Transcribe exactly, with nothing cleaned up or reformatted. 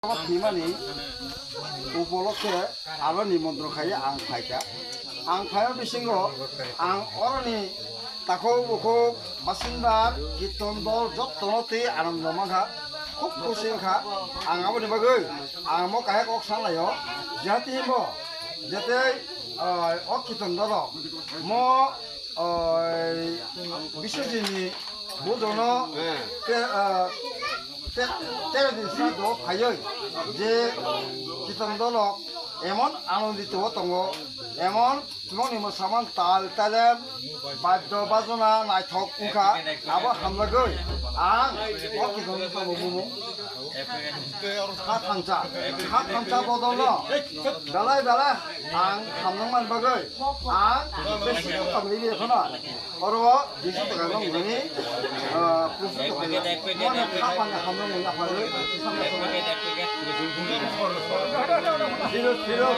Thwimani upolokhe aro nimontron khai ang phaikha. Ang phaima bisingo ang oroni takhuk bukhuk basindar kirton dol jottono tei anando mankha, khub khusi wngkha. Ang aboni bagwi ang mo kahai kok sanlaio, jati mo jete, ah, o kirton dolo mo, ah, Biswajitni bujono te, ah, te, tere din sra do phaioi je kirton dolo emon anondito tongo, emon Chwngni mwsamang tal talem baddo bajona naithok wngkha, abo hamlagwi ang o kirton ni tamo bumung kha thansa, kha thansa bodolno belai belai ang hamnang man bagwi ang besi tamo ili khana oro bisi tongani, ah, kusu tongani mone kha pang hamnang ni apalwi. Zero, zero.